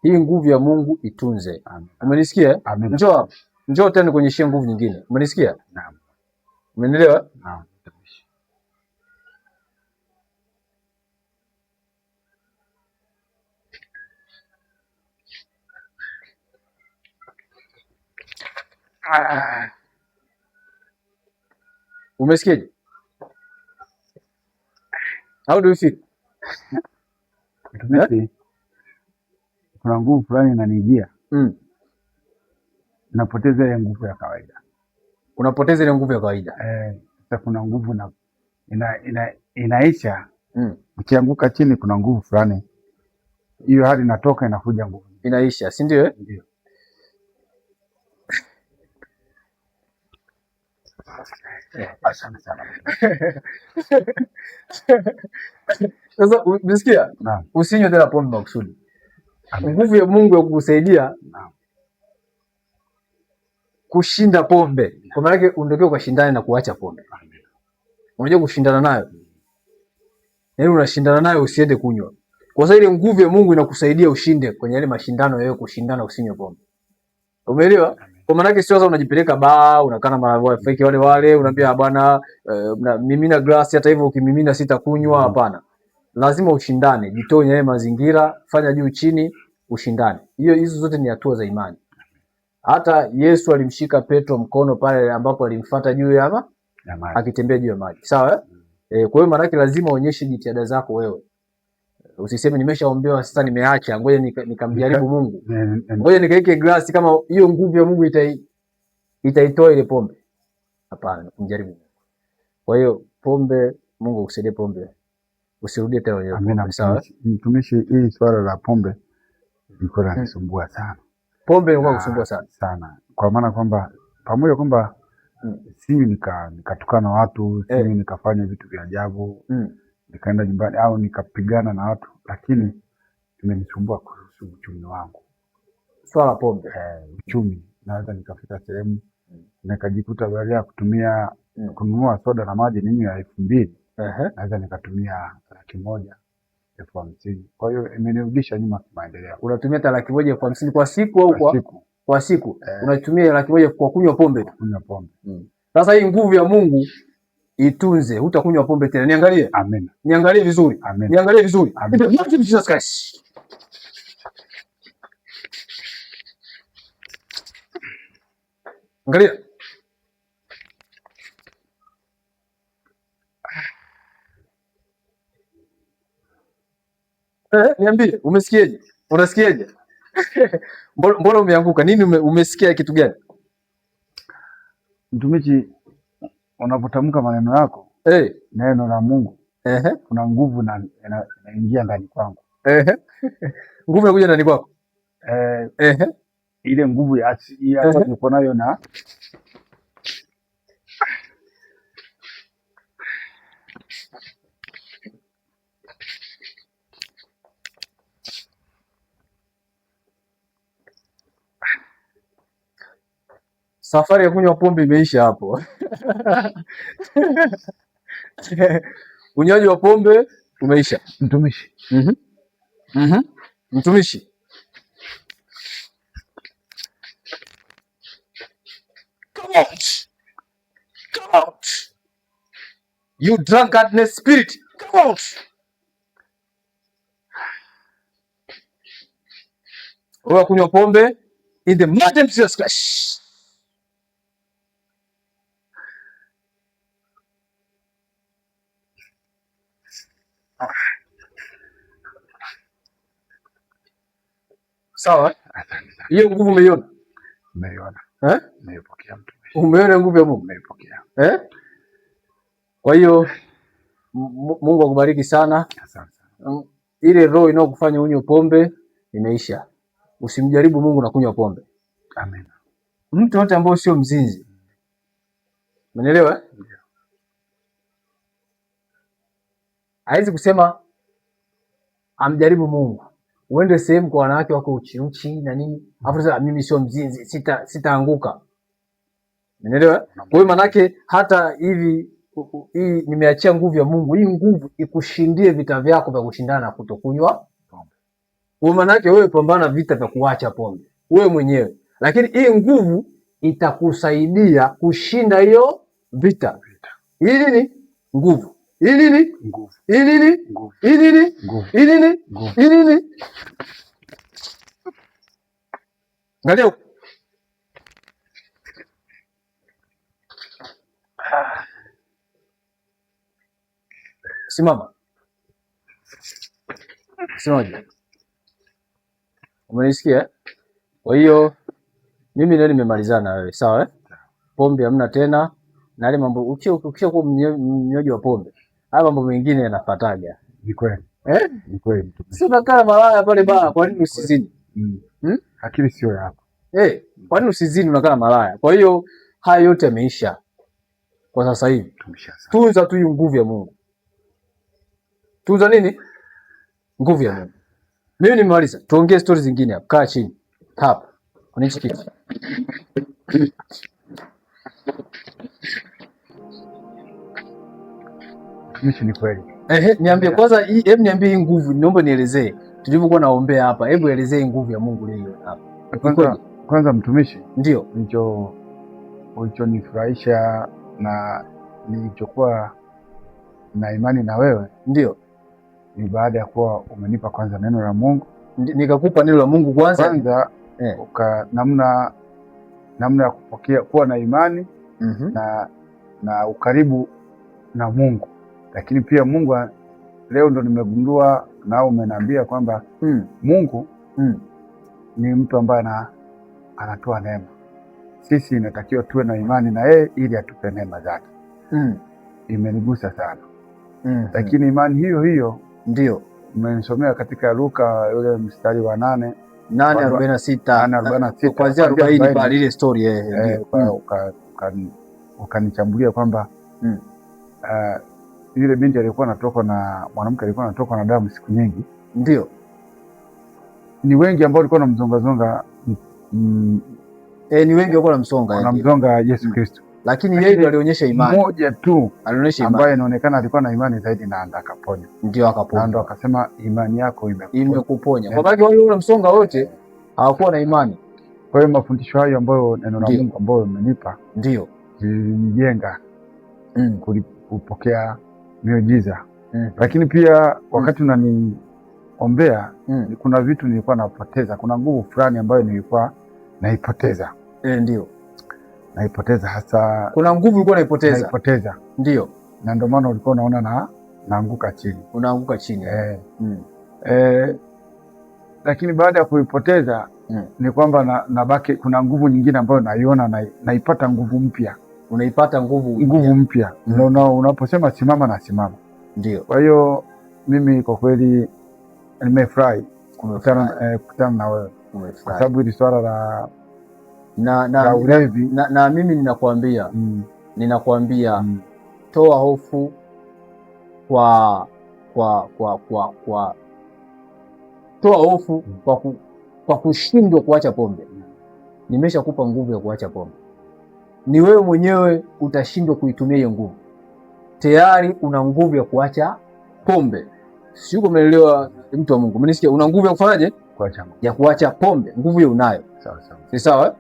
Hii nguvu ya Mungu itunze. Umenisikia? Amina. Njoo hapa. Njoo tena nikuonyeshe nguvu nyingine. Umenisikia? Naam. Umenielewa? Naam, mtumishi. Ah. Umesikiaje? How do you feel? Eh? Mtumishi, kuna nguvu fulani inanijia, napoteza ile nguvu ya kawaida. Unapoteza ile nguvu ya kawaida. Sasa kuna nguvu na inaisha. Ukianguka chini kuna nguvu fulani, hiyo hali inatoka inakuja nguvu. Inaisha, si ndio? Eh? Ndio. Asante sana. Sasa umesikia? Naam. Usinywe tena pombe makusudi. Amen. Nguvu ya Mungu ya kukusaidia Naam. kushinda pombe. Kwa maana yake unatakiwa ukashindane na kuacha pombe. Amen. Unajua kushindana nayo? Yaani unashindana nayo usiende kunywa. Kwa sababu ile nguvu ya Mungu inakusaidia ushinde kwenye yale mashindano yao kushindana usinywe pombe. Umeelewa? Kwa maana yake sio sasa unajipeleka baa, unakaa na marafiki wale wale, unaambia bwana mimina glasi, hata hivyo ukimimina sitakunywa. Hapana. Lazima ushindane, jitoe kwenye yale mazingira, fanya juu chini, ushindane. Hiyo hizo zote ni hatua za imani. Hata Yesu alimshika Petro mkono pale ambapo alimfuata juu ya Ya maji. akitembea juu ya maji. Sawa eh? Kwa hiyo maana yake lazima uonyeshe jitihada zako wewe. Usiseme nimeshaombewa sasa nimeacha, ngoja nikamjaribu Mungu. Ngoja nikaweke glasi kama hiyo nguvu ya Mungu itaitoa ile pombe. Hapana, kumjaribu Mungu. Kwa hiyo pombe, Mungu akusaidie pombe. Usirudie tena hiyo Amina, pombe, sawa? mtumishi. Hili swala la pombe liko linanisumbua sana. Pombe ilikuwa kusumbua sana. Sana. Kwa maana kwamba pamoja kwamba siwi nikatukana watu, siwi nikafanya vitu vya ajabu, nikaenda nyumbani au nikapigana na watu, lakini imenisumbua kuhusu uchumi wangu. Swala pombe. Uchumi naweza nikafika sehemu nikajikuta baada ya kutumia kununua soda na maji ninywe ya 2000, naweza nikatumia 100,000, 50,000. Kwa hiyo imenirudisha nyuma kimaendeleo. Unatumia hata 100,000 50,000 kwa siku au Kwa siku. kwa siku? Unatumia 100,000 kwa kunywa pombe tu. Kunywa pombe. Sasa hii nguvu ya Mungu itunze, hutakunywa pombe tena. Niangalie. Amen. Niangalie vizuri. Amen. Niangalie vizuri. Amen. In the name of Jesus Christ. Angalia. Niambie, umesikiaje? Unasikiaje? Mbona umeanguka? Nini umesikia kitu gani? Mtumishi, unapotamka maneno yako, neno la Mungu, kuna nguvu inaingia ndani kwangu. Nguvu inakuja ndani kwako? Ile nguvu ya asili ya niko nayo na Safari ya kunywa pombe imeisha hapo. Unywaji wa pombe umeisha. Mtumishi. Mtumishi. Come out. Come out. You drunkardness spirit. Come out. Wewe kunywa pombe in the mighty name of Jesus Christ. Sawa? Hiyo nguvu umeiona? Nimeiona. Eh? Nimeipokea mtumishi. Umeona nguvu ya Mungu? Nimeipokea. Kwa hiyo Mungu akubariki sana. Asante sana. Ile roho inayokufanya unywe pombe imeisha. Usimjaribu Mungu na kunywa pombe. Amen. Mtu yote ambaye sio mzinzi. Umeelewa? Ndio. Haizi kusema amjaribu Mungu. Uende sehemu kwa wanawake wako uchi uchi na nini? Alafu sasa mimi sio mzinzi, sitaanguka. Umeelewa? Kwa hiyo manake hata hivi hii nimeachia nguvu ya Mungu, hii nguvu ikushindie vita vyako vya kushindana na kutokunywa pombe. Kwa maana yake wewe pambana vita vya kuacha pombe wewe mwenyewe, lakini hii nguvu itakusaidia kushinda hiyo vita. Hii nini? Nguvu. Hii nini? Nguvu. Hii nini? Nguvu. Hii nini? Nguvu. Hii nini? Nguvu. Hii nini? Angalia huku. Simama. Simama juu. Umenisikia? Eh? Kwa hiyo mimi leo nimemalizana na wewe, sawa eh? Pombe hamna tena na yale mambo ukisha kuwa mnywaji wa pombe, haya mambo mengine yanafuataga. Ni kweli. Eh? Ni kweli mtumishi. Si unakaa malaya pale baa, kwa nini usizini? Mm. Hmm? Akili sio yako. Eh, kwa nini usizini unakaa malaya? Kwa hiyo haya yote yameisha kwa sasa hivi. Mtumishi, asante. Tunza tu hiyo nguvu ya Mungu. Tunza nini? Nguvu ya Mungu. Mimi nimemaliza. Tuongee stories zingine hapa. Kaa chini. Hapa. Kwenye hichi kiti. Mtumishi, ni kweli. Ehe, niambie kwanza hii, hebu niambie hii nguvu, naomba nielezee. Tulivyokuwa naombea hapa, hebu elezee hii nguvu ya Mungu leo hapa. Kwanza, kwanza mtumishi, Ndio. ulichonifurahisha na nilichokuwa na imani na wewe Ndio. ni baada ya kuwa umenipa kwanza neno la Mungu Nikakupa neno la Mungu kwanza. Kwanza uka namna ya kupokea kuwa na imani na ukaribu na Mungu, lakini pia Mungu leo ndo nimegundua na umeniambia kwamba Mungu ni mtu ambaye anatoa neema. Sisi inatakiwa tuwe na imani na yeye ili atupe neema zake. Imenigusa sana. Lakini imani hiyo hiyo Ndio. umenisomea katika Luka yule mstari wa 8 8:46. 8:46. Kuanzia 40 pale ile story ndio. Ukanichambulia kwamba yule binti alikuwa anatokwa na mwanamke alikuwa anatokwa na damu siku nyingi. Ndio. Ni wengi ambao walikuwa wanamzongazonga, Ni wengi walikuwa wanamsonga, ndio. wanamzonga Yesu Kristo. Lakini yeye ndiye alionyesha imani. Mmoja tu Alionyesha imani. ambaye inaonekana alikuwa na imani zaidi na akaponya. Ndio akaponya. Na ndo akasema imani yako imekuponya. Imekuponya. Kwa maana wale wanamsonga wote hawakuwa na imani. Kwa hiyo mafundisho hayo ambayo neno la Ndio. Mungu ambayo umenipa Ndio. lilinijenga kupokea miujiza. Lakini pia wakati unaniombea kuna vitu nilikuwa napoteza, kuna nguvu fulani ambayo nilikuwa naipoteza. Ndio. Naipoteza hasa. Kuna nguvu ulikuwa unaipoteza. Naipoteza. Ndio. Na ndio maana ulikuwa unaona naanguka chini. Unaanguka chini. Lakini baada ya kuipoteza ni kwamba nabaki kuna nguvu nyingine ambayo naiona naipata nguvu mpya. Unaipata nguvu Nguvu mpya. Na unaposema simama na simama. Ndio. Kwa hiyo mimi kwa kweli nimefurahi Umefurahi. kukutana na wewe. Umefurahi. Kwa sababu hili swala la ulevi. Na mimi ninakuambia toa hofu kwa toa hofu kwa kushindwa kuacha pombe. Nimeshakupa nguvu ya kuacha pombe. Ni wewe mwenyewe utashindwa kuitumia hiyo nguvu. Tayari una nguvu ya kuacha pombe. Sio umeelewa mtu wa Mungu? Umenisikia? Una nguvu ya kufanyaje? Kuacha. Ya kuacha pombe. Nguvu hiyo unayo. Sawa sawa. Si sawa?